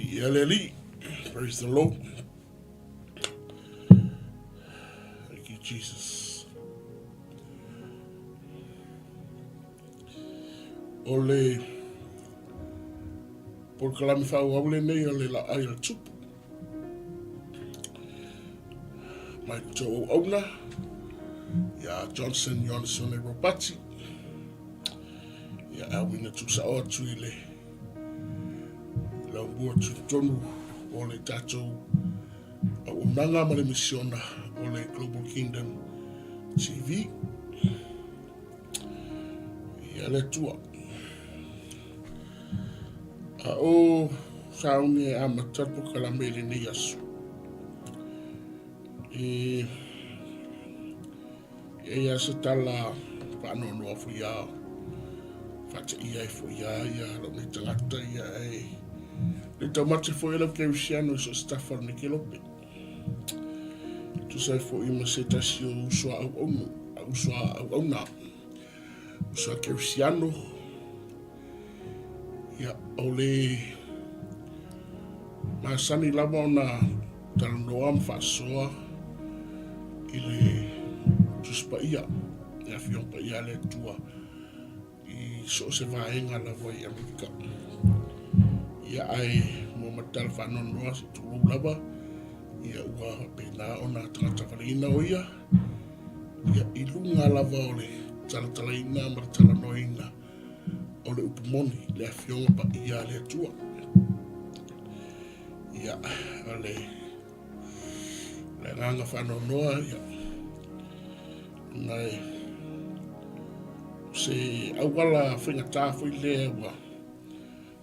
Viia le Alii. Praise the Lord. Thank you, Jesus. O le polokalame faaauau lenei o le laai o le tupu. Mai le tou auauna, ia Johnson Ionesone Ropati. Ia auina tuusao atu i le laumua tutonu o le tatou auaunaga ma le misiona o le Global Kingdom TV. Ia le Atua. A o sauni e amata le polokalame i lenei aso. E E i ai se tala faanoanoa foi a faateia ai foi a ia lou nei tagata ia e le taumate foi e lau kerisiano i so o se tafa o lenei kelope. Tusa ai foi ma se tasi o uso a auaunu, uso a auauna, uso a kerisiano, ia o le masani lava ona talanoa ma faasoa i le Tusi Paia, le Afioga Paia a le Atua i so o se vaega lava i Amerika. Ia ae mo ma tala faanoanoa se tulou lava, ia ua faapena ona tagata valeina o ia, ia i luga lava o le talatalaina ma le talanoaina o le upu moni, le Afioga Paia a le Atua. Ia, o le, le agaga faanoanoa, ia, ona e, se auala faigata foi lea ua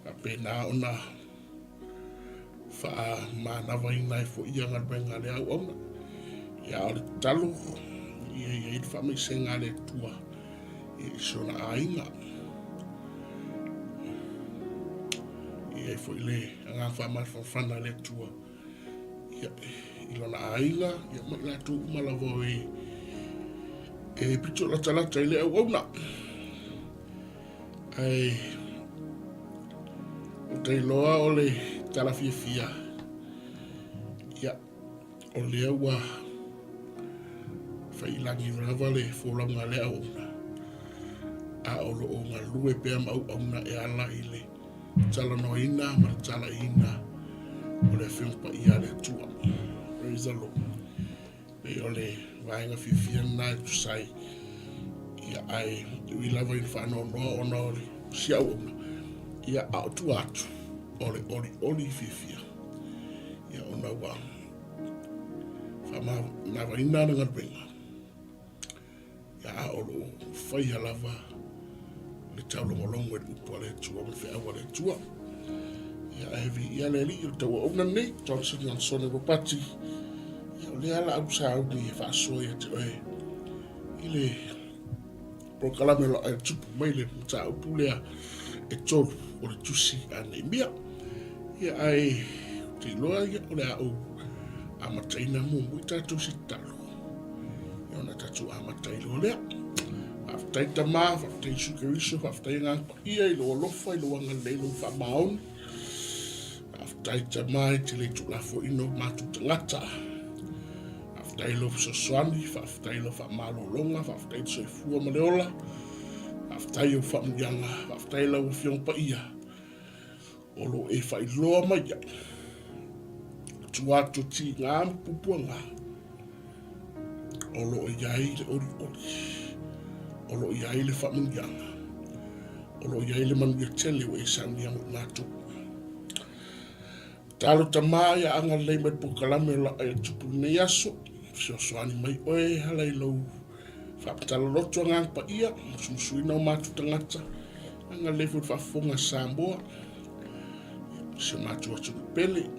faapena ona faamanavaina ai foi ia galuega a le auauna. Ia, a o le tatalo, ia i ai le faamaisega a le Atua i si ona aiga. I ai foi le agaga faamafanafana a le Atua ia, i lona aiga, ia ma i latou uma lava o e, e pito latalata i le auauna. Ae ou te iloa o le tala fiafia, ia, o lea ua faiilagi lava le folauga a le auauna, a o lo o galue pea ma auauna e ala i le talanoaina ma le talaiina o le Afioga Paia a le Atua. Praise the Lord. Pei o le vaega fiafia lena e tusa ai. Ia, ae ui lava i le faanoanoa ona o le si auauna, ia, a o tua atu, o le olioli fiafia. Ia, ona ua faamavaina le galuega. Ia, a o lo o faia lava le taulogologo i le upu a le Atua ma le feau a le Atua. Ia, ae viia le Alii o le tauauauna lenei, Johnson Johnson Ropati. Ia, o lea la au sauni e faasoa ia te oe i le polokalame o lau e tupu mai le mataupu lea e tolu o le tusi a Neemia. Ia, ae ou te iloa ia o le a ou amataina muamua i tatou se tatalo. Ia ona tatou amata ai loa lea. Faafetai Tama, faafetai Iesu Keriso, faafetai Agaga Paia i lou alofa, i lou agalelei, i lou faamaoni. Faafetai Tama i te le tuulafoaina o matou tagata. Faafetai i lou fesoasoani, faafetai i lau faamalologa, faafetai i le soifua ma le ola. Faafetai i ou faamanuiaga, faafetai i lau Afioga Paia o lo o e faailoa mai ai tua atu o tiga ma puapuaga o lo o i ai le olioli, o lo o i ai le faamanuiaga, o lo o i ai le manuia tele ua e saunia mo i matou. Talo Tama ia agalelei mai le polokalame o laʻa i le tupu i lenei aso, fesoasoani mai oe e ala i lou faamatala loto Agaga Paia, musumusuina o matou tagata, agalelei foi le faafofoga a Samoa, si o matou atunuu pele,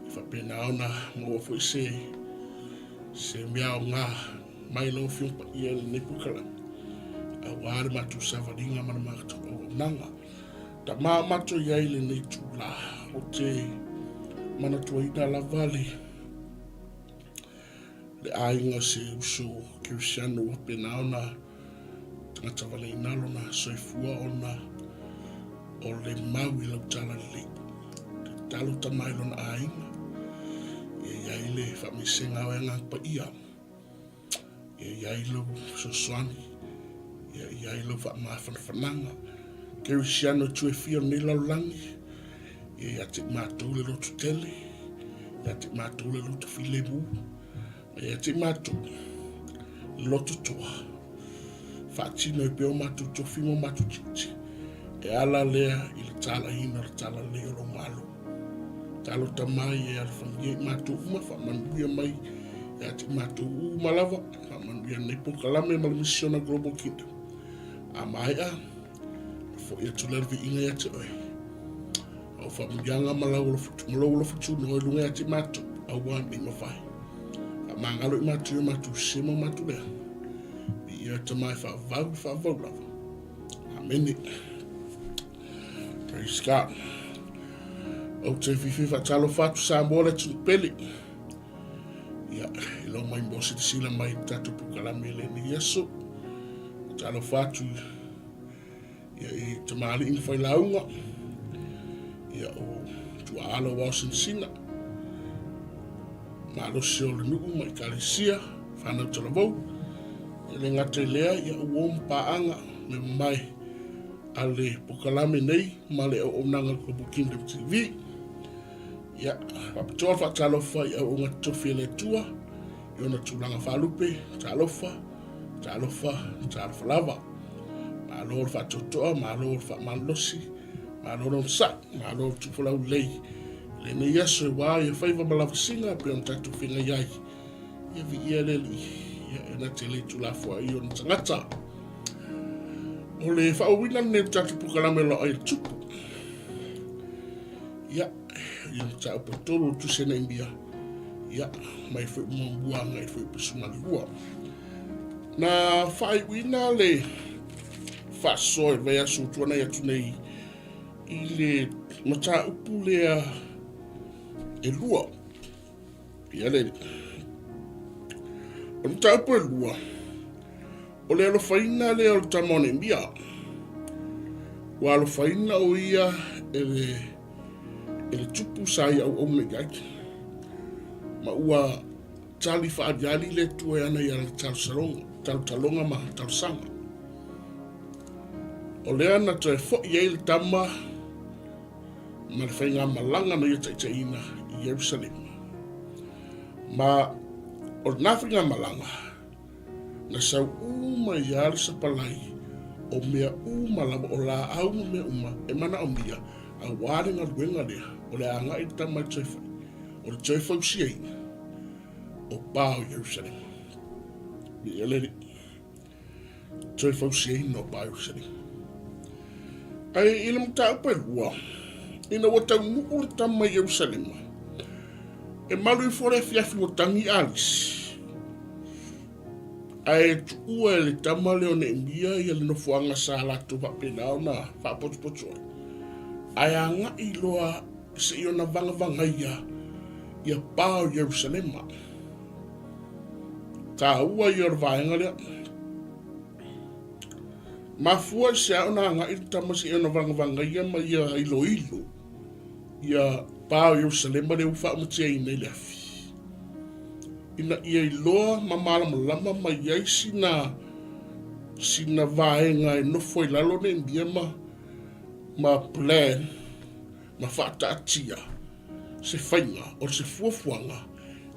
e faapena ona maua foi se se mea aoga mai lau Afioga Paia i lenei polokalame, aua le matou savaliga ma le matou auaunaga. Tama o matou i ai i lenei itula, ou te manatuaina lava le le aiga o se uso Kerisiano ua pena ona tagata valeina lona soifua ona o le mau i lau talalelei. Tatalo tama i lona aiga. Ia i ai le faamaisega o e Agaga Paia. Ia i ai lou fesoasoani. Ia i ai lou faamafanafanaga. Kerisiano i itu e fia o lenei lalolagi. Ia ia te i matou le loto tele. Ia te i matou le loto filemu. Ia te i matou le loto toa. Faatino ai pea o matou tofi ma o matou tiute. E ala lea i le talaiina o le talalelei o lou Malo. Talo mai e alofagia i matou uma, faamanuia mai ia te i matou uma lava, faamanuia nei polokalame ma le misiona Global Kingdom. A maea, foi atu lea le viiga ia te oe. Au faamanuiaga ma lau alofa tunoa i luga ia te i matou, aua ne i mavae. Faamagalo i matou i o matou sese ma o matou leaga. Viia e Tama e faavavau, faavavau lava. Amene. Praise God. Ou te fiafia faatalofa atu Samoa le atunuu pele. Ia, i lou mai mo silasila mai i le tatou polokalame i lenei aso. Faatalofa atu ia, i tamalii ma failauga. Ia, o tuaalo wao sinasina. Malosi o le nuu ma ekalesia, whanau talavou. E le gata i lea, ia uo ma paaga me mamae a le polokalame nei ma le auaunaga Global Kingdom TV. Ia, faapitoa le faatalofa i auauna totofi a le Atua i ona tulaga faalupe, talofa, talofa, talofa lava. Malo le faatoatoa, malo le faamalolosi, malo le onosai, malo le tuufolau lelei. I lenei aso e wā ia faiva ma lavasiga pei ona tatou feagai ai. Ia viia le Alii, ia e na te le tulafoai i ona tagata. O le faaauauina lenei o le tatou polokalame o Laau ai le Tupu. Ia, i mataupu e tolu o le Tusi a Neemia, ia, mai foi muamua agai foi 12. Na faaiuina le faasoa i le vaiaso ua tuanai atu nei i le mataupu lea e lua. Ia le O le mataupu e lua, o le alofaina lea o le tama o Neemia. Ua alofaina o ia e le, e le tupu sa ia auauna i ai. Ma ua tali faaliali le Atua e ana i ana talotaloga ma talosaga. O lea na toe foi ai le tama ma le faigamalaga na ia taitaiina i Ierusalema. Ma o lena faigamalaga, na sau uma ai lava le sapalai o mea uma lava, o laau ma mea uma e manaomia aua le galuega lea o le agai le tama i le toe fai, o le toe fausiaina o pa o Ierusalema. Viia le Alii. Toe fausiaina o pa o Ierusalema. Ae i le mataupu e lua, ina ua taunuu le tama i Ierusalema, e malu ifo le afiafi ua tagi alisi. Ae tuua e le tama lea o Neemia ia le nofoaga sa latou faapena ona faapotopoto ai. Ae agai loa seia ona vagavagaia ia pa o Ierusalema. Taua ia o le vaega lea. Mafua i se a ona agai le tama seia ona vagavagaia ma ia iloilo ia pa o Ierusalema lea ua faaumatiaina i le afi, ina ia iloa ma malamalama mai ai sina, sina vaega e nofo ai lalo Neemia ma, ma plan ma faataatia se faiga o se fuafuaga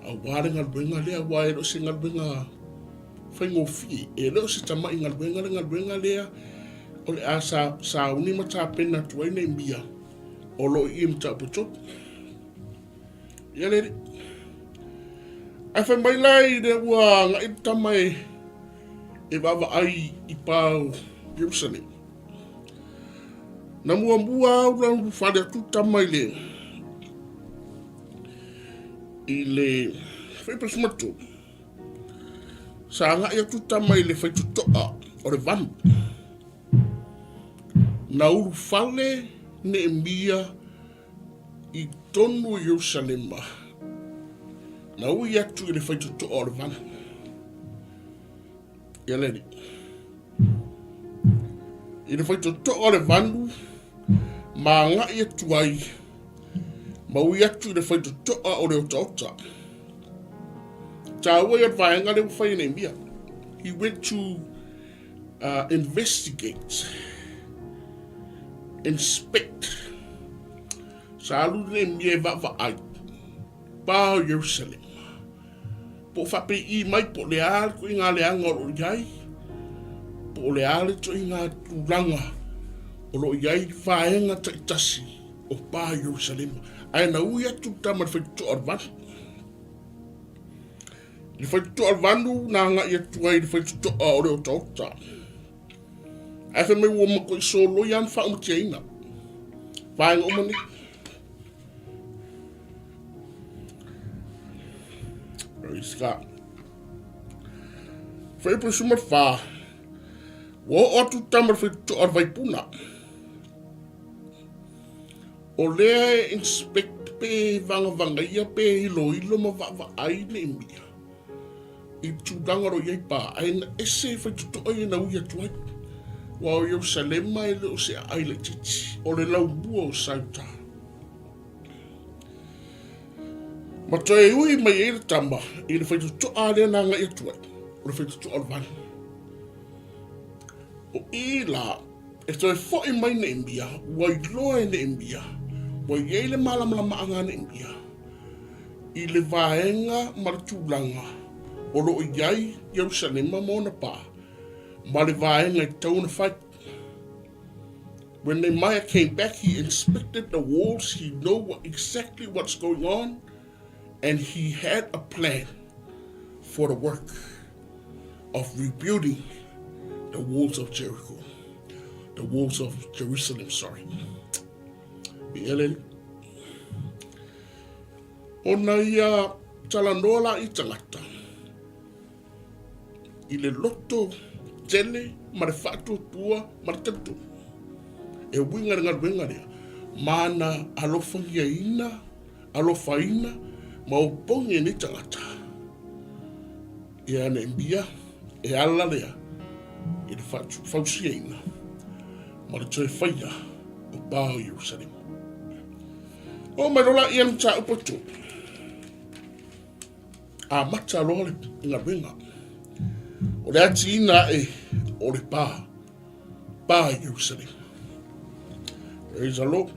aua le galuega lea, aua e le o se galuega faigofie, e le o se tama'i galuega le galuega lea o le a sa, sauni ma tapena atu ai Neemia o lo o i i mataupu e tolu. Ia le alii. Ae fai mai la i le ua agai le tama e, e vaavaai i pa o Ierusalema. Na muamua au la ulufale atu tama i le i le 13. Sa agai atu tama i le faitotoa o le vanu. Na ulufale Neemia i tonu o Ierusalema, na ui atu i le faitotoa o le vanu. Ia le alii. I le faitotoa o le vanu, ma agai atu ai. Ma ui atu i le faitotoa o le otaota. Tāua ia le vaega lea ua fai e Neemia. He went to uh, investigate, inspect. Sa alu Neemia e vaavaai pa o Jerusalem. Po o faapei'i mai po o le a le tuiga leaga o lo o i ai, po o le a le tuiga tulaga o lo o i ai vaega taitasi o pa Ierusalema. Ae na ui atu le tama i le faitotoa o le vanu. I le faitotoa o le vanu na agai atu ai i le faitotoa o le otaota. Ae fai mai ua matuai soloi lava na faaumatiaina vaega uma nei. Praise God. Fuaiupu 14. Ua oo atu tama le faitotoa o le vaipuna. O lea e inspect pe vagavagaia pe iloilo ma vaavaai Neemia i tulaga o lo o i ai pa, ae na ese e faitotoa ia na ui atu ai. Aua o Ierusalema e le o se aai laitiiti, o le laumua o Sauta. Ma toe ui mai ai le tama i le faitotoa lea na agai atu ai, o le faitotoa o le vanu. O i la, e toe foi mai Neemia, ua iloa e Neemia, ua i ai le malamalamaaga a Neemia i le vaega ma le tulaga o lo o i ai Ierusalema ma ona pā, ma le vaega e tatau ona fai. When Nehemiah came back, he inspected the walls, he know what, exactly what's going on, and he had a plan for the work of rebuilding the walls of Jericho, the walls of Jerusalem, sorry. I Ona ia talanoa la i tagata i le loto tele ma le faatuatua ma le talitonu. E uiga le galuega lea, ma na alofagiaina, alofaina ma opogi e nei tagata. Ia Neemia e ala lea i le fausiaina ma le toe faia o pa o Ierusalema. Oo mai loa laia le mataupu e tolu. Amata loa le galuega. O le atiina ae o le pa, pa i Ierusalema. Praise the Lord.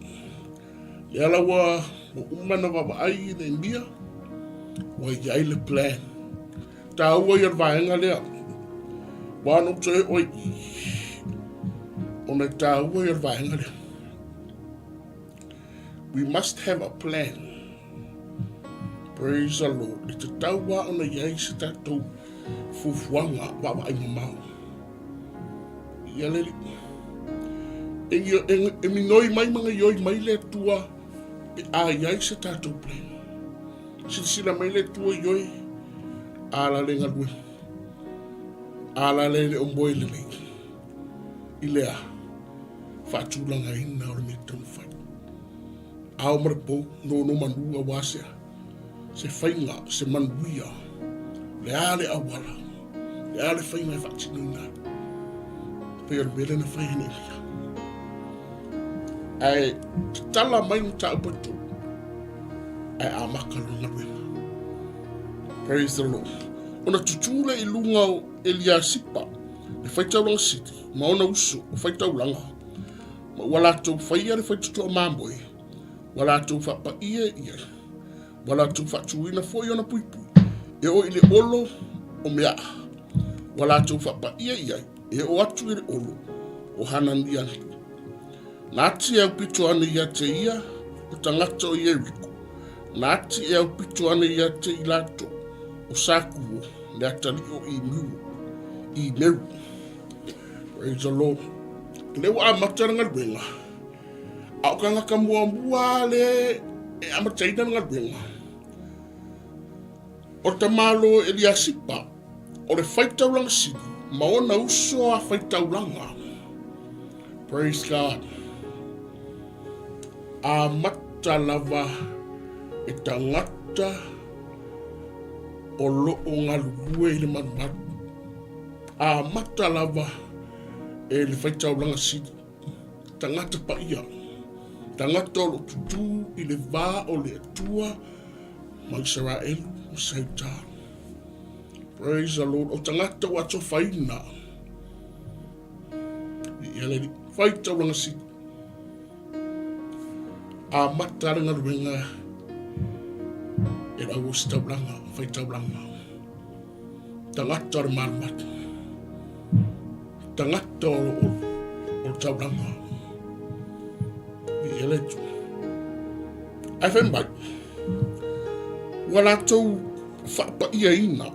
Lea la ua uma na vaavaai i Neemia, ua i ai le plan. Tāua ia le vaega lea. Ua ana ou toe oo i i. Ona e tāua ia le vaega lea. We must have a plan. Praise the Lord. E tatau lava ona i ai se tatou fuafuaga vaavaai mamao. Ia le Alii. E, e, e minoi mai ma gaioi mai le Atua pe a i ai se tatou plan. Silasila mai le Atua i oe, a la le galue. A la le le o moe lelei. I le a, faatulagaina o le mea taumafai. Ao ma le pou, nono manu auā se a, se faiga, se manuia, le a le auala, le a le faiga e faatinoina ai. Pei o le mea lea na fai e Neemia. Ae tatala mai le mataupu e tolu, ae amata lona galuega. Praise the Lord. Ona tutū lea i luga o Eliasipa, le faitaulaga sili, ma ona uso o faitaulaga, ma ua latou faia le faitotoa mamoe, ua latou faapaia i ai, ua latou faatuina foi ona puipui, e oo i le olo o Meaa, ua latou faapaia i ai, e oo atu i le olo o Hananiali. Na ati e aupito ane ia te ia o tagata o Ieriko, na ati e aupito ane ia te i latou o Sakuo, le atalii o Imiu, Imeru. Praise the Lord. Lea ua amata le galuega, a o tagata muamua lea e amataina le galuega, o tamālo Eliasipa, o le faitaulaga sili ma ona uso a faitaulaga. Praise God. Amata lava e tagata o lo o galulue i le malumalu. Amata lava e le faitaulaga sili, tagata paia. Tagata o lo o tutū i le va o le Atua ma Isaraelu ma Saitano. Praise the Lord. O tagata ua atofaina. Ia le Alii. Fai taulaga sili. Amata le galuega e le au ositaulaga, fai taulaga. Tagata o le malumalu. Tagata o o le taulaga. Ia le Atua. Ae fai mai, ua latou faapaiaina,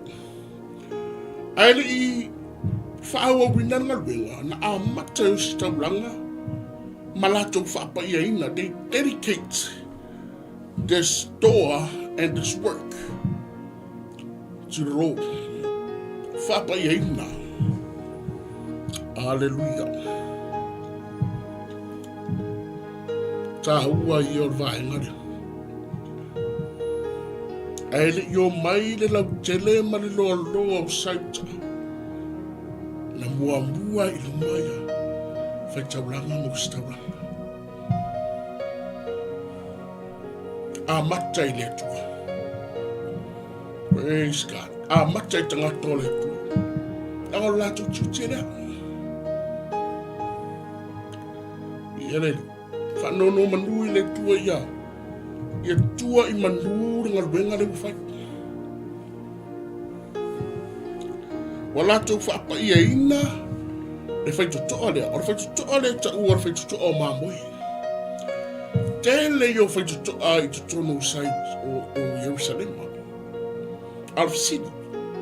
ae le i faaauauina le galuega na amata e ositaulaga ma latou faapaiaina. They dedicate this door and this work to the Lord. Faapaiaina. Aleluia. Tāua ia o le vaega lea. Ae le i o mai le lautele ma le loaloa o Sauta, na muamua i luma ia faitaulaga ma ositaulaga. Amata i le Atua. Praise God. Amata i tagata o le Atua. Leaga o le latou tiute lea. Ia le faanono manu i le Atua ia. Ia tua i manu le galuega lea ua fai. Ua latou faapaiaina le faitotoa lea. O le faitotoa lea taua o le faitotoa o mamoe. Tele ia o faitotoa i totonu o, o Ierusalema. A o le fesili,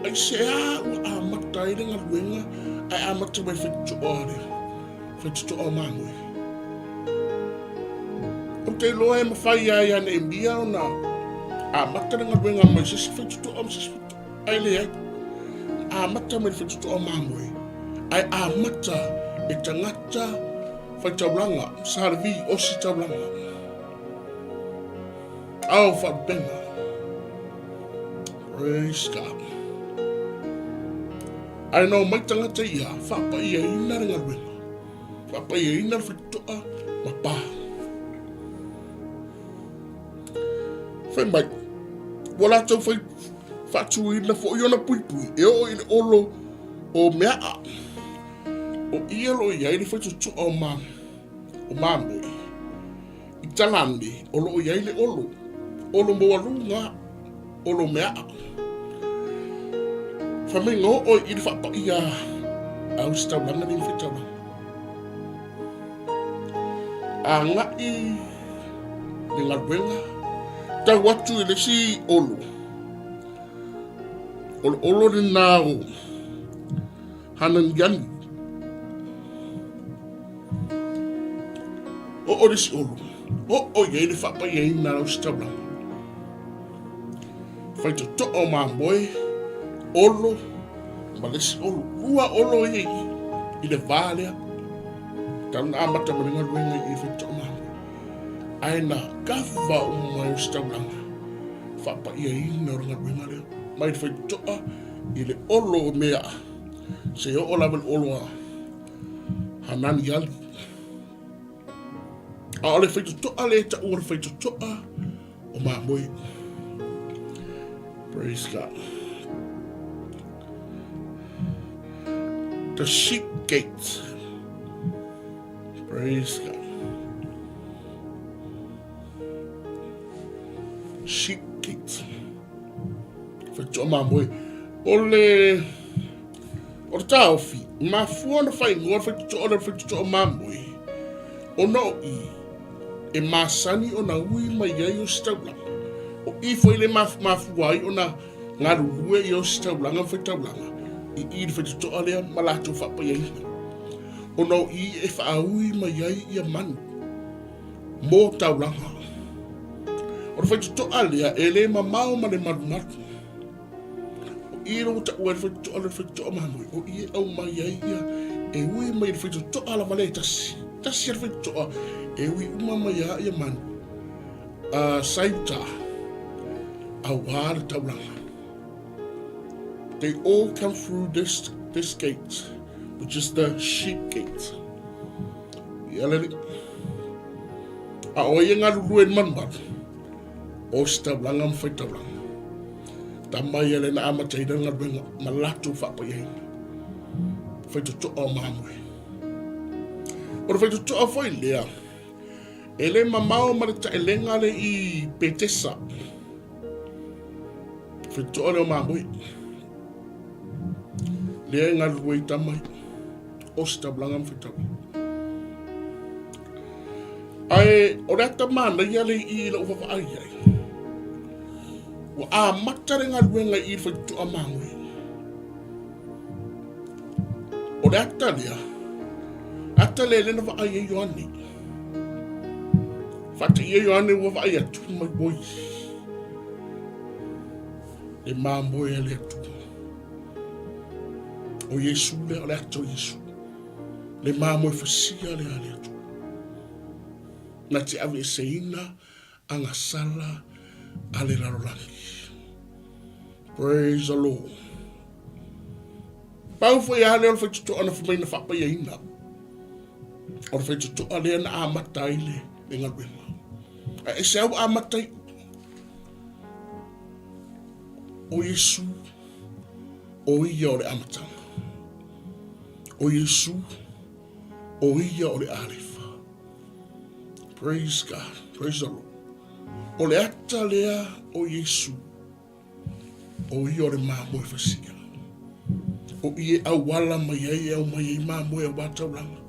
aisea ua amata ai le galuega ae amata mai faitotoa lea? Faitotoa o mamoe. Ou te iloa e mafai lava ia Neemia ona amata le galuega mai se isi faitotoa ma se isi faitotoa. Ae leai. Amata mai le faitotoa mamoe, ae amata e tagata faitaulaga, Sa Levi, osi taulaga. Ao faalupega. Praise God. Ae na omai tagata ia faapaiaina le galuega, faapaiaina le faitotoa ma pa. Fai mai, ua latou fai faatuina foi ona puipui e oo i le olo o Meaa. O ia lo i ai le faitotoa o ma, o mamoe. I Talane o lo o i ai le olo, olo maualuga, olo meaa. Fai mai na oo i le faapaia a Ositaulaga nei ma Faitaulaga. Agai le galuega, tau atu i le isi olo. O le olo lena o Hananiani. Oo le isi olo. Oo i ai le faapaiaina a Ositaulaga. Faitotoa o mamoe, olo ma le isi olo. Lua olo ia i, i le va lea. Talu na amata ma le galuega i faitotoa mamoe. Ae na kava uma e Ositaulaga faapaiaina o le galuega lea. Mai le faitotoa i le olo o mea se oo lava le olo a Hanani Ali. A o le faitotoa le taua le faitotoa o mamoe. Praise God. The sheep gate. Praise God. Sheep gate. Faitotoa mamoe. O le O le taofi, mafua ona faaigoa le faitotoa lea o le faitotoa mamoe, ona o i e masani ona ui mai ai ositaulaga. O i foi le mafua ai ona galulue i ositaulaga ma faitaulaga i i le faitotoa lea ma latou faapaiaina, ona o i e faaui mai ai ia manu mo taulaga. O le faitotoa lea e le mamao ma le malumalu. O i lo taua ai le faitotoa le faitotoa mamoe, o i e aumai ai ia, e ui mai le faitotoa lava lea e tasi. Tasi le faitotoa, e ui uma mai a ia manu. A saita, auā le taulaga. They all come through this, this gate, which is the sheep gate. Ia lele. A o ai e galulue i le malumalu? Ositaulaga ma faitaulaga. Tama ia le na amataina le galuega ma latou faapaiaina. Faitotoa o mamoe. O le faitotoa foi lea, e le mamao ma le taelega le i Petesa. Faitotoa lea o mamoe. Lea e galulue i tama ia. Ositaulaga ma faitaulaga. Ae o le ata manaia le i i lau vaavaai ai. Ua amata le galuega i i le faitotoa mamoe. O le ata lea, ata lea lea na vaai ai Ioane. Faateia Ioane ua vaai atu mai oi. Le mamoe a le Atua. O Iesu lea, o le ata o Iesu. Le mamoe fasia lea a le Atua. Na te aveeseina agasala a le lalolagi. Praise the Lord. Pau foi a lea o le faitotoa na fai mai na faapaiaina. O le faitotoa lea na amata ai le, le galuega. A e se au amata ai. O Iesu, o ia o le amataga. O Iesu, o ia o le Alefa. Praise God, praise the Lord. O le ata lea o Iesu, o ia o le mamoe fasia. O i e auala mai ai e au mai ai mamoe aua taulaga.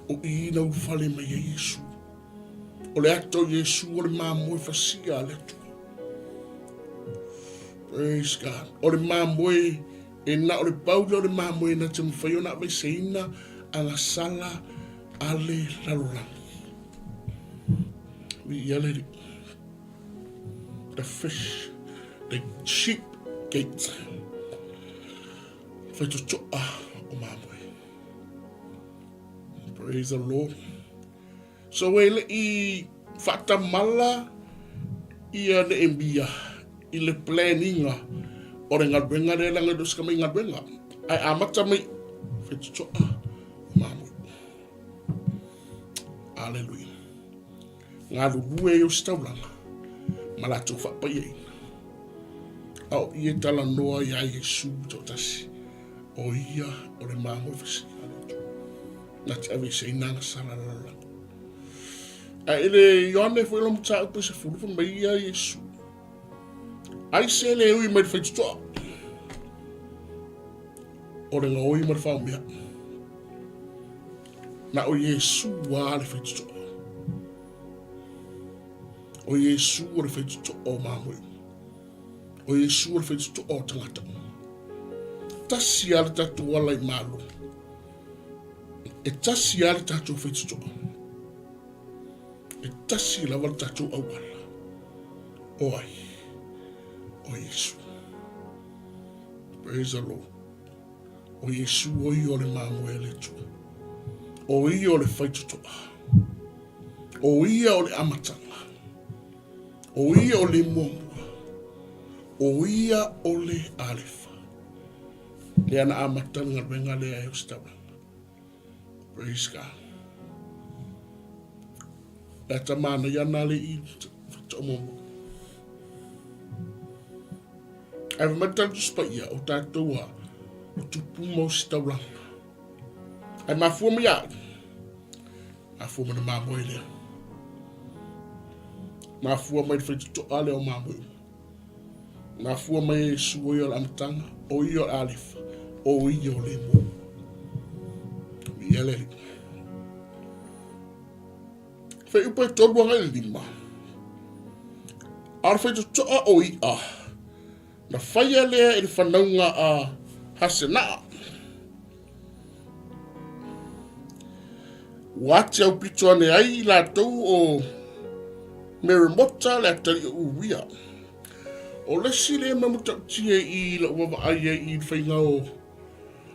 O i na ulufale mai ai Iesu. O le ata o Iesu o le mamoe fasia a le Atua. Praise God. O le mamoe E na o le pau lea o le mamoe na te mafai ona aveseina agasala a le lalolagi. Viia le Alii. The fish, the sheep gate. Whaitotoa o mamoe. Praise the Lord. So e le i faatamala ia Neemia i le plan-iga o le galuega lea leaga e le o se kamai galuega ae amata mai faitotoa mamoe. Aleluia. Galulue ai ositaulaga ma latou faapaiaina. A o i e talanoa iā Iesu toatasi, o ia o le mamoe fasia a le Atua. Na te aveeseina agasala lalolagi. Ae i le Ioane foi lo mataupu e 10 fai mai ia Iesu. Ai se le ui mai le faitotoa. O le gaoi ma le faomea. Na o Iesu a le faitotoa. O Iesu o le faitotoa o mamoe. O Iesu o le faitotoa o tagata. Tasi a le tatou ala i malo. E tasi lava le tatou faitotoa. E tasi lava le tatou auala. O ai? O Iesu. Praise the Lord. O Iesu o ia o le mamoe a le Atua. O ia o le faitotoa. O ia o le amataga. O ia o le muamua. O ia o le Alefa. Lea na amata le galuega lea e ositaulaga. Praise God. Le ata manaia na le i whataomomo. Ai wa mai tau spaia o tātou a o tupu mau ositaulaga. Ai mafua mai au. Mafua mai na mamoe lea. Mafua mai le whaitotoa lea o mamoe uma. Mafua mai e Iesu o ia o le amataga, o ia o le Alefa, o ia o le Muamua. Viia le Alii. Fuaiupu e 3 agai i le 5. A o le faitotoa o i'a, na faia lea e le fanauga a Hasenaa. Ua ati aupito ane ai i latou o Meremota le atalii o Uria. O le isi lea mea matautia i lau vaavaai ai i le faiga o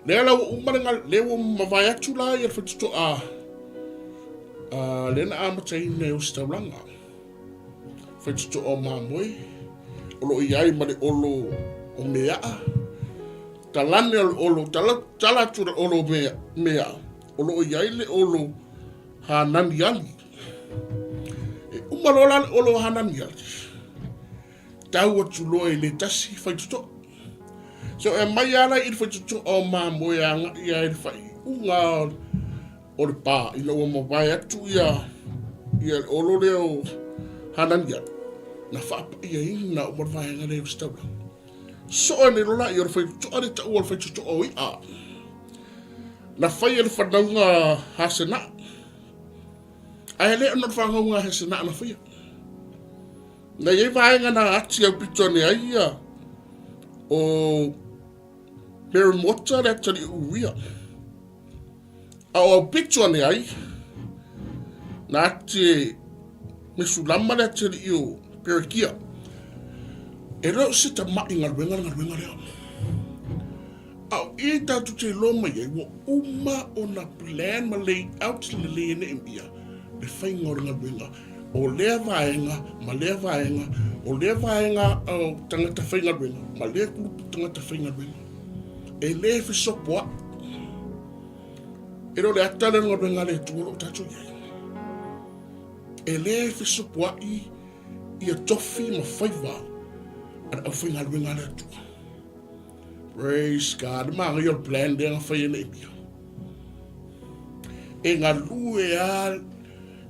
lea la ua uma le lea ua mavae atu la ia le faitotoa a lea na amataina e Ositaulaga. Faitotoa o mamoe o lo o i ai ma le olo o meaa Talane o le olo, tala, tala atu le olo mea, mea, o lo o i ai le olo Hananiali. Uma loa la le olo o Hanania, tau atu loa i le tasi faitotoa. So e mai ala i le faitotoa o mamoe agai ai le faaiuga o le pa ina ua mavae atu ia ia le olo lea o Hanania na faapaiaina uma le vaega lea o se taulaga. Soo nei loa laia o le faitotoa lea taua o le faitotoa o i'a. Na fai e le fanauga Hasenaa. Ae le ona o le fanauga a Hasenaa na faia. Na i ai vaega na ati aupito ane ai ia o Meremota le atalii o Uria. A o aupito ane ai, na ati e Mesulama le atalii o Perekia. E le o se tama'i galuega le galuega lea. A o i tatou te iloa mai ai, ua uma ona plan ma lay out lelei e Neemia le faiga o le galuega o lea vaega ma lea vaega, o lea vaega o tagata faigaluega ma lea kulupu tagata faigaluega. E le fesopoai. E le o le ata lea o le galuega a le Atua o lo o tatou i ai. E le fesopoai ia tofi ma faiva a le aufaigaluega a le Atua. Praise God. Le manaia o le plan lea na fai e Neemia. E galue a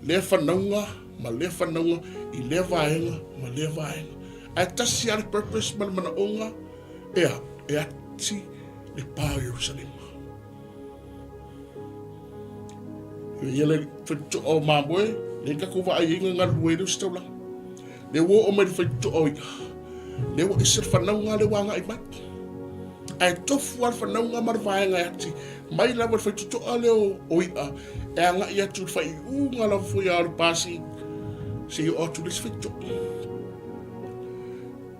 lea fanauga ma lea fanauga i lea vaega ma lea vaega. Ae tasi lava le purpose ma le manaoga, ea, e ati le pa o Ierusalema. Ia le faitotoa o mamoe, le tatou vaai ai na galulue ai le ositaulaga. Le ua oo mai le faitotoa o i'a, le ua ese le fanauga lea ua agai mai. Ae tofu lava le fanauga ma le vaega e ati mai lava le faitotoa lea o i'a e agai atu i le faaiuga lava foi a o le pasi seia oo atu i le isi faitotoa.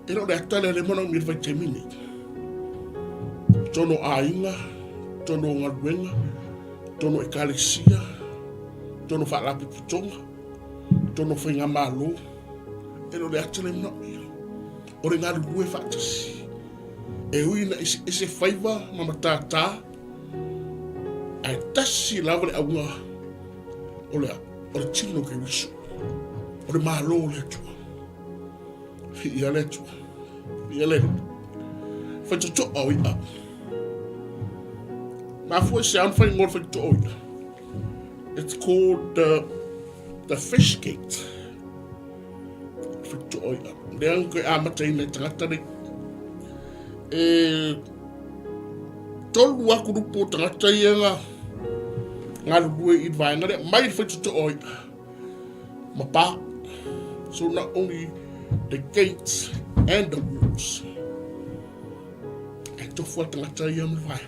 E le o le ata lea lea manaomia i le vaitaimi nei. Totonu o aiga, totonu o galuega, totonu o ekalesia, totonu o faalapotopotoga, totonu o faigamalo. E le o le ata lea manaomia. O le galulue faatasi. E ui ina eseese faiva ma matātā, ae tasi lava le auga o le a? O le tino o Keriso. O le Malo o le Atua. Viia le Atua. Viia le Alii. Faitotoa o i'a. Mafua i se ao na whai ngoa faitotoa o i'a. It's called the, the fish gate. Faitotoa o i'a. Lea ang koe amata ina i tangata nei. E tolu aku rupu o tangata ia nga ngalulue i vaenga lea mai le faitotoa o i'a. Ma pa. So not only the gates and the walls. E tofu a tangata ia ma vai.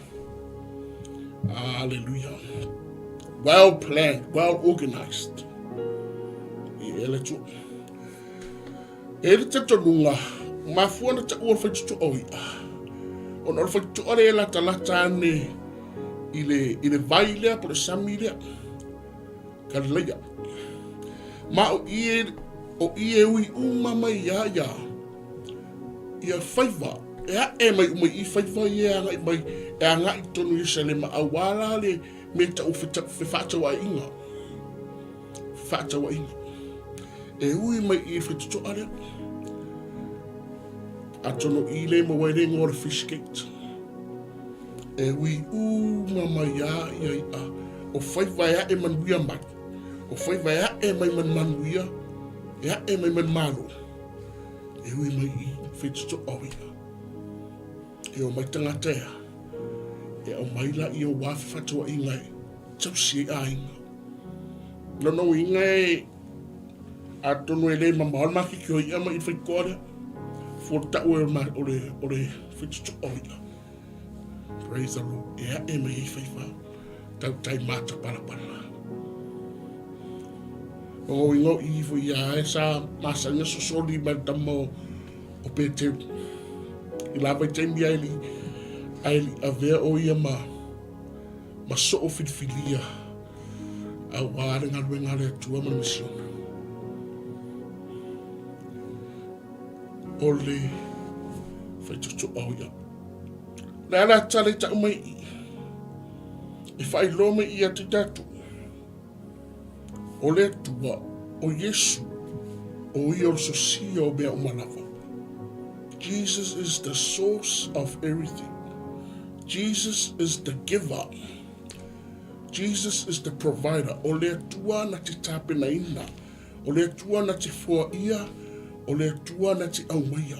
Hallelujah. Well planned, well organized. I ele tu. E le talitonuga, mafua ona taua le faitotoa o i'a, ona o le faitotoa lea e latalata ane i le, i le vai lea po o le sami lea. Kalilaia. Ma o i e, o i e ui uma mai ia ia, ia faiva, e ae mai uma i faiva ia e agai mai, e agai tonu i Ierusalema, auā la le mea tau fefaatauaiga. Fefaatauaiga. E ui mai i faitotoa lea. Atonu i le maua ai le ingoa o le fish gate. E ui uma mai a ia i'a, o faiva e a'e manuia mai, o faiva e a'e mai ma le manuia, e a'e mai ma le malo, e ui mai i faitotoa o i'a. E omai tagata ea, e aumai laia o wā fefaatauaiga e tausi ai aiga. Lona uiga e Atonu e le mamao le makiki o i'a ma i le faitotoa lea. Fua tau e o le, o le faitotoa o i'a. Praise the Lord. E ae mai ai faiva. Tautai mata palapala. O ngau inga o i fo ia e sa masanga sosoli mai le tama o, o Peteru. I la vaitaimi ai li, ai li avea o ia ma, ma soo filifilia Auā le galuega a le Atua ma le misiona. O le faitotoa o ia. Le ala tala i tau mai i. E whailoa mai i atu tatou. O le Atua, o Iesu, O ia o le sosia o mea uma lava. Jesus is the source of everything. Jesus is the giver. Jesus is the provider. O le Atua na te tapenaina. O le Atua na te foaia. O le Atua na te aumaia.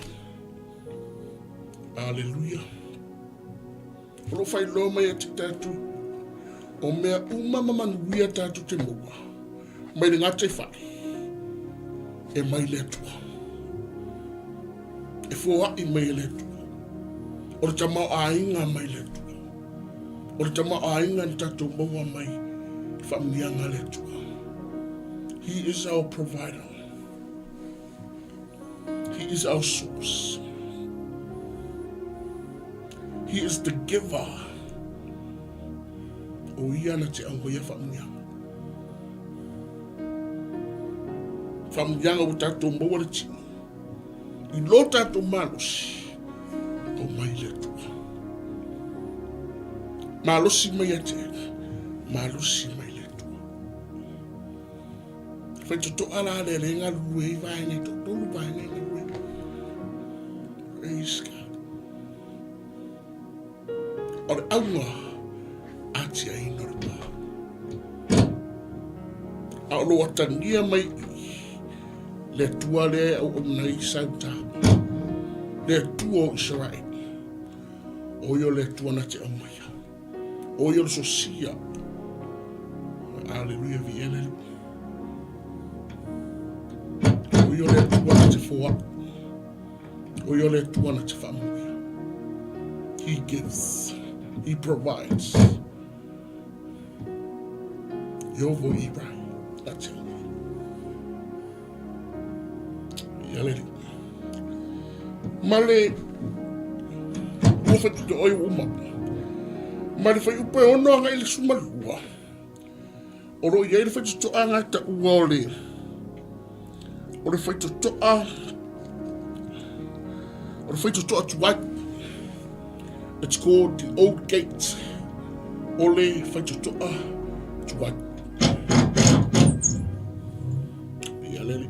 Aleluia. O lo o faailoa mai ia te tatou, o mea uma ma manuia tatou te maua mai le gataifale, e mai le Atua. E foai mai e le Atua. O le tamaoaiga mai le Atua. O le tamaoaiga na tatou maua mai i faamanuiaga a le Atua. He is our provider. He is our source. He is the giver. O ia na te aumaia faamanuiaga. Faamanuiaga ua tatou maua le tino. I lo tatou malosi, o mai le Atua. Malosi mai ia te, malosi mai le Atua. Faitotoa la lea le galulue ai vaega e toatolu vaega e galulue. Praise God. O le auga atiaina o le pa. A o lo atagia mai i le Atua lea e auauna ai Sauta, le Atua o Isaraeli. O ia o le Atua na te aumaia. O ia o le sosia. Aleluia, viia le Alii. O ia o le Atua na te foai. O ia o le Atua na te faamanuia. He gives. He provides. Ieova Irai, na te aumaia. Ia le Alii. Ma le ua whaitutooi uma. Ma le whaiupu e ono anga i le sumalua. O lo i ai le whaitutoa ngā ta ua o le o le whaitutoa o le whaitutoa tuai. It's called the Old Gate. O le whaitutoa tuai. Ia le Alii.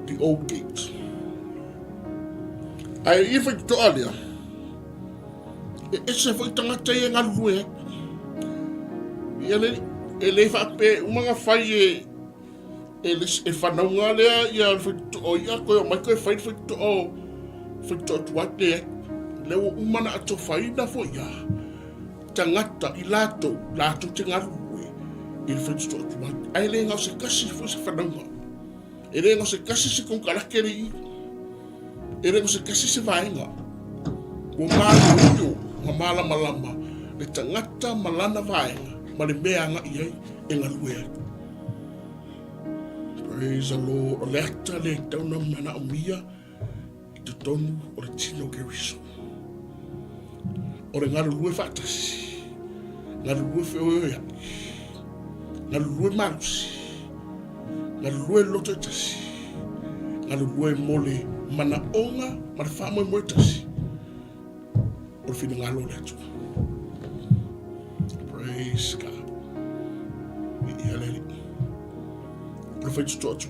The Old Gate. Ae i whaitoa lea, e ese foi tangata ia galulue ai. Ia le, e le whaape umanga whai e, e, le, e whanaunga lea ia le whaitoa ia koe o mai koe whai le whaitoa o whaitoa tuai le ai. Le ua uma na atowhaina foi ia. Tangata, i latou, latou te galulue i le faitotoa atu ai. Ae le na o se tasi foi se whanaunga. E le na o se tasi se konukarate le i. E le na o se tasi se vaega. Ua māioio ma mālamalama le tagata ma lana vaega ma le mea agai ai e galue ai. Praise the Lord. O le ata le tau na manaomia i totonu o le tino o Keriso. O le galulue faatasi, galulue feoeoeaʻi, galulue malosi, galulue loto e tasi, galulue mo le manaoga ma le faamoemoe tasi o le finagalo o le Atua. Praise God. Viia le Alii. O le faitotoa atu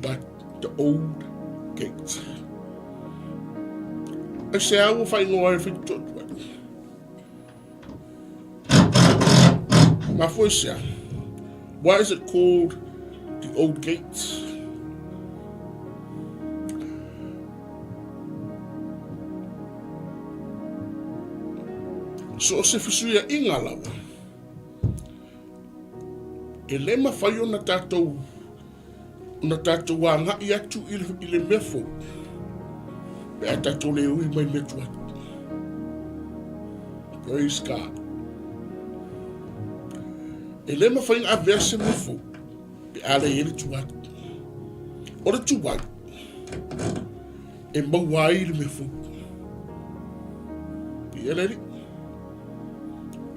The Old Gate. Aisea ua faaigoa ai le faitotoa tuai? Mafua i sea? Why is it called the Old Gate? So o se fesuiaiga lava, e le mawhai ona tātou Ona tatou agai atu i le, i le mea fou, pe a tatou le ui mai mea tuai. Praise God. E le mawhai ona avea se mea fou, pe a le i ai le tuai. O le tuai, e maua ai le mea fou. Viia le Alii.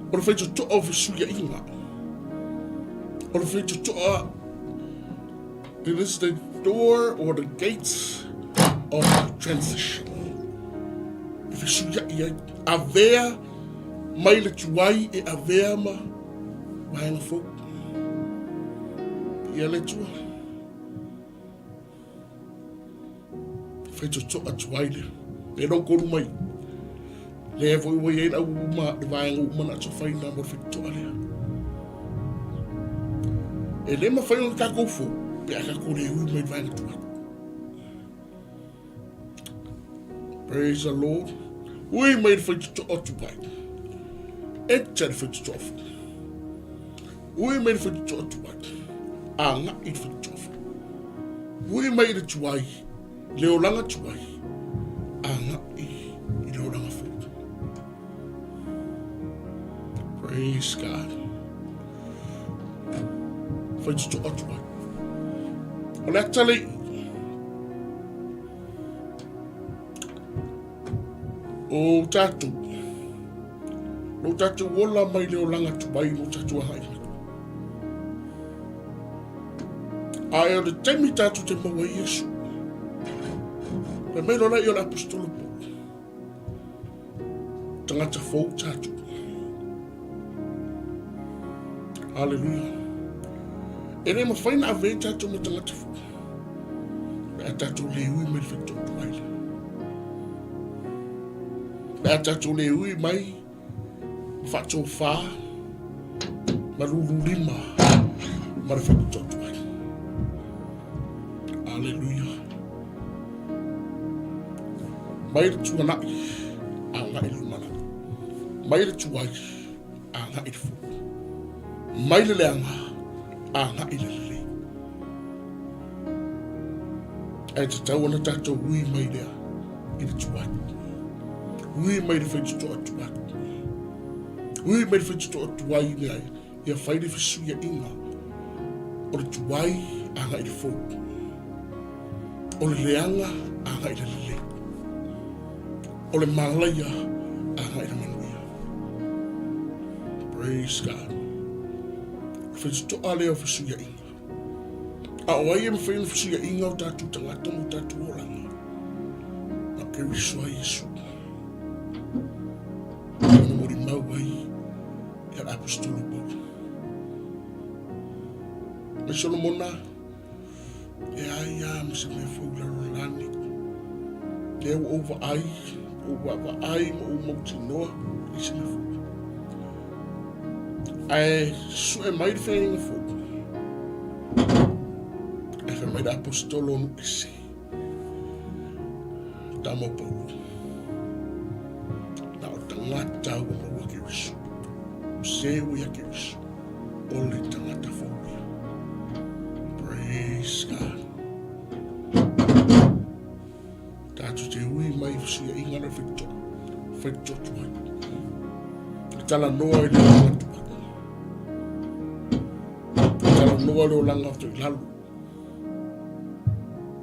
O le faitotoa o fesuiaiga. O le faitotoa, it is the door or the gates of transition. E fesuiai ai, avea mai le tuai e avea ma vaega fou. Viia le Atua. Faitotoa tuai lea. E lou kolu mai. Lea foi ua i ai le au uma, le vaega uma na atofaina mo le faitotoa lea. E le mafai ona tatou fou pe a tatou le ui mai le vaega tuai. Praise the Lord. Ui mai le faitotoa tuai. Enter le faitotoa fou. Ui mai le faitotoa tuai. Agai le faitotoa fou. Ui mai le tuai, le olaga tuai. Agai i le olaga fou. Praise God. Faitotoa tuai. O le ata le O tatou, lo tatou ola mai le olaga tuai mo tatou agai mai. Ae o le taimi tatou te maua ai Iesu. Fai mai loa lea o le apostolo Paulo. Tagata fou tatou. Haleluia. E le mafai na ave ai tatou ma tagata fou. Pe a tatou le ui mai le faitotoa ai lea. Pe a tatou le ui mai ma faatofa ma lululima ma le faitotoa ai. Aleluia. Mai le tuanai, agai le lumanai. Mai le tuai, agai le fou. Mai le leaga, agai le lelei. Ae tatau ona tatou ui mai lea i le tuai. Ui mai le faitotoa tuai. Ui mai le faitotoa tuai i mea ia fai le fesuiaiga o le tuai agai le fou. O le leaga agai le lelei. O le malaia agai le manuia. Praise God. Faitotoa lea o fesuiaiga. A o ai e mafai ona fesuiaiga o tatou tagata ma o tatou olaga? Na Keriso a Iesu. Ona molimau ai ia le apostolo Paulo. Mai Solomona, e ai a ma se mea fou i lalo o le lani. Lea ua ou vaai, ou vaavaai ma ou mautinoa i se mea fou. Ae sue mai le feagaiga fou. Ae fai mai le apostolo o nuu ese. Tama o Paulo. Na o tagata ua maua Keriso. O se ua ia Keriso. O le tagata fou ia. Praise God. Tatou te ui mai i fesuiaiga na faitotoa, faitotoa tuai. E talanoa i le olaga tuai. E talanoa i le olaga toilalo.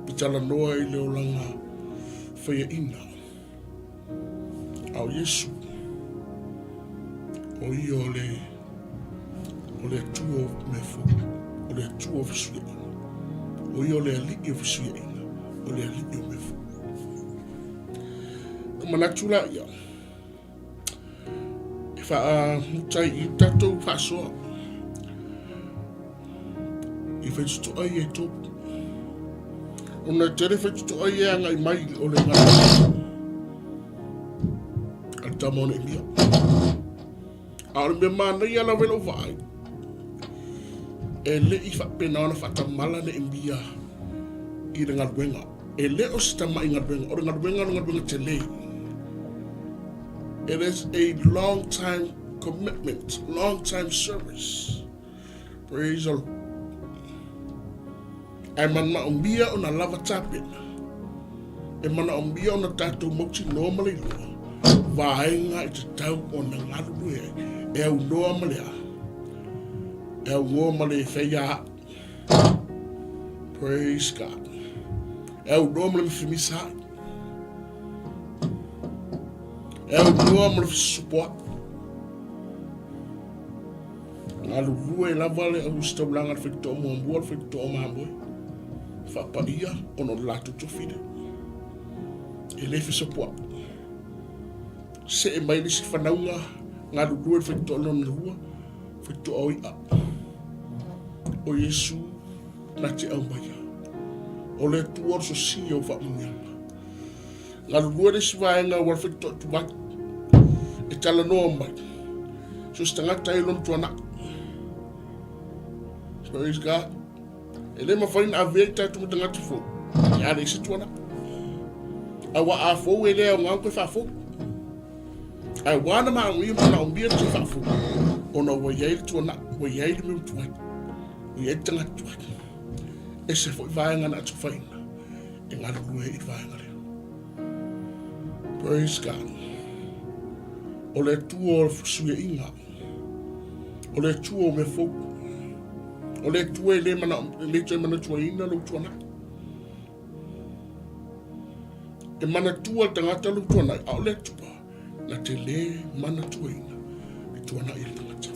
E talanoa i le olaga faiaina. A o Iesu, o ia o le, o le Atua o mea fou, o le Atua o fesuiaiga. O ia o le Alii o fesuiaiga, o le Alii o mea fou. Na manatu la ia, e faamuta ai i tatou faasoa i faitotoa ia e tolu. Ona e tele faitotoa ia e agai mai o le galuega a le tama o Neemia. A o le mea manaia lava i lou vaai, e le i faapena ona faatamala Neemia i le galuega. E le o se tamai galuega, o le galuega o le galuega tele. It is a long time commitment, long time service. Praise the Lord. Ae manaomia ona lava tapena. E manaomia ona tatou mautinoa ma le iloa vaega e tatau ona galulue ai. E aunoa ma le a? E aunoa ma le feia Praise God. E aunoa ma le mifimisa ai. E aunoa ma le fesusupo ai. Galulue lava le auositaulaga le faitotoa muamua le faitotoa o mamoe. Faapaia ona o le latou tofi lea. E le fesopoai. See mai le isi fanauga, galulue le faitotoa lona lua, faitotoa o i'a. O Iesu na te aumaia. O le Atua o le sosia o faamanuiaga. Galulue le isi vaega ua faitotoa tuai e talanoa mai. So se tagata e lona tuanai. Praise God. E le mafai ona avea i tatou ma tagata fou. E a leai se tuanai. Aua a fou e le aoga ona toe faafou. Ae ua na manuia ma manaomia le toe faafou ona ua i ai le tuanai, ua i ai le mea ua tuai, ua i ai le tagata tuai. Ese foi vaega na atufaina e galulue ai i le vaega lea. Praise God. O le Atua o le fesuiaiga. O le Atua o mea fou. O le Atua e le mana, e le toe manatuaina lou tuanai. E manatua le tagata lou tuanai, a o le Atua na te le manatuaina le tuanai a le tagata.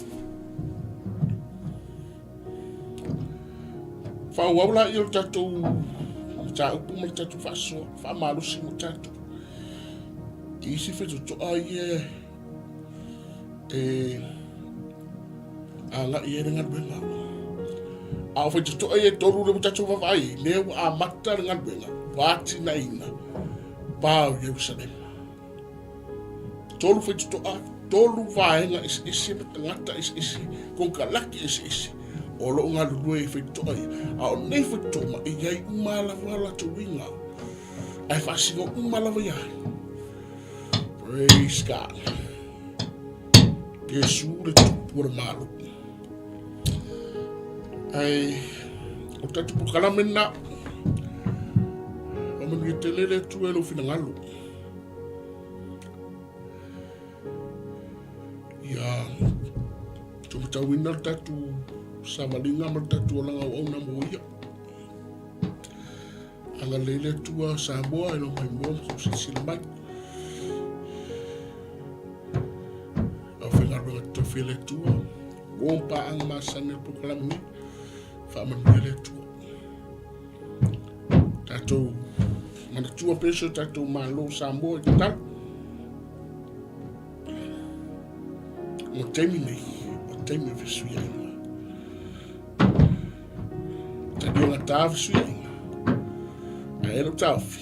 Faaauau laia o le tatou mataupu ma le tatou faasoa, faamalosi mo tatou. I isi faitotoa ia e agai ai le galuega. A o faitotoa ia e tolu lea ua tatou vaavaai ai, lea ua amata le galuega, ua atinaeina pa o Ierusalema. Tolu faitotoa, tolu vaega eseese ma tagata eseese, konekarate eseese o lo o galulue i faitotoa ia. A o nei faitotoa uma, e i ai uma lava o latou uiga, ae faasino uma lava ia ai. Praise God. Iesu le tupu o le Malo. Ae o tatou polokalame lena. Faamanuia tele le Atua i lou finagalo. Ia tumatauina le tatou savaliga ma le tatou olaga auauna mo ia. Agalelei le Atua Samoa i lau maimoa ma kou silasila mai. Lau faigaluega totofi e le Atua, mo paaga masani o le polokalame nei, faamanuia le Atua. Tatou manatua pea si o tatou Malo o Samoa i tatalo. O taimi nei, o taimi o fesuiaiga. Taliogata fesuiaiga. Ae lou taofi,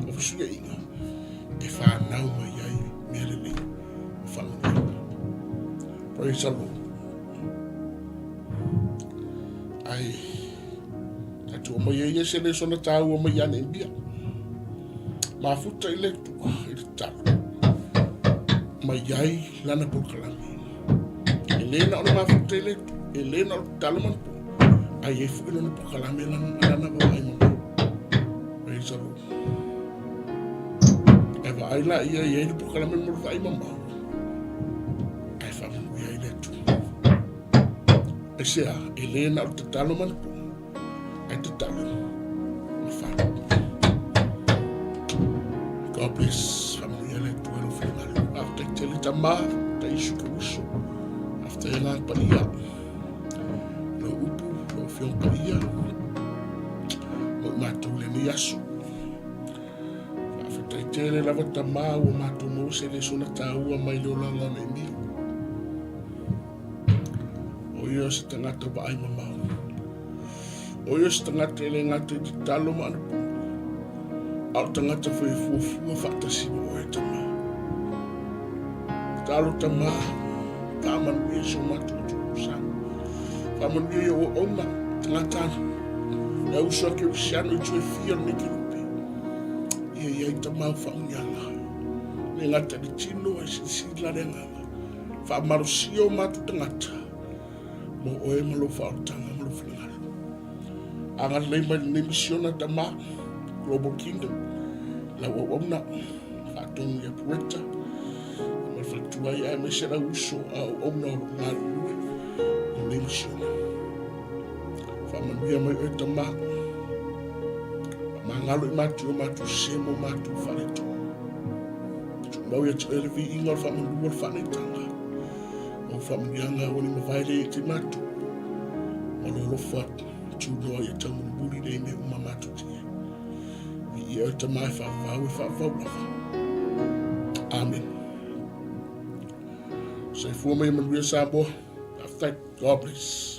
o fesuiaiga e whanau mai ai mea lelei ma faamanuiaga. Praise the Lord. Ai, tatou omai ai ia se lesona taua mai ia Neemia. Mafuta i le Atua i le tatalo. Mai ai lana polokalame. E le na o le mafuta i le Atua, e le na o le tatalo ma le po, ae i ai foi lona polokalame lana, lana vaai mamao. Praise the Lord. E vaai la ia i ai le polokalame mo le vaai mamao, ae faamanuia ai le Atua. Aisea, e le na o le tatalo ma le po, ae tatalo ma fale. God bless. Faamanuia le Atua i lou finagalo. Faafetai tele tama, faafetai Iesu Keriso, faafetai Agaga Paia, lau upu, lau Afioga Paia, mo i matou i lenei aso. Faafetai tele lava tama ua matou maua se lesona taua mai le olaga o Neemia. O ia o se tagata vaai mamao. O ia o se tagata e le gata i tatalo ma anapo, a o tagata foi e fuafua faatasi ma oe tama. Talo tama, faamanuia i so matou atunuu Samoa. Faamanuia i ou auauna, tagata anu, le au uso a kerisiano i itu e fia o lenei kelupe. Ia i ai tama au faamuniaga. Le gata i le tino ae silasila le agaga. Faamalosia o matou tagata mo oe ma lou faaolataga ma lou finagalo. Agalelei mai lenei misiona tama, Global Kingdom, lau auauna, faatonu ia Pueta, ma le faletuai aemaise lau uso a auauna o lo o galulue mo lenei misiona. Faamanuia mai oe tama, faamagalo i matou i o matou sese ma o matou faaletonu. Tumau ia te oe le viiga o le faamanu o le faanaitaga. O faamanuiaga ua le mavae lea ia te matou. Ma lo alofa tunoa ia taumolimoli nei mea uma matou te i ai. Viia oe Tama e faavavau e faavavau lava. Amen. Soifua ma ia manuia Samoa. Faafetai. God bless.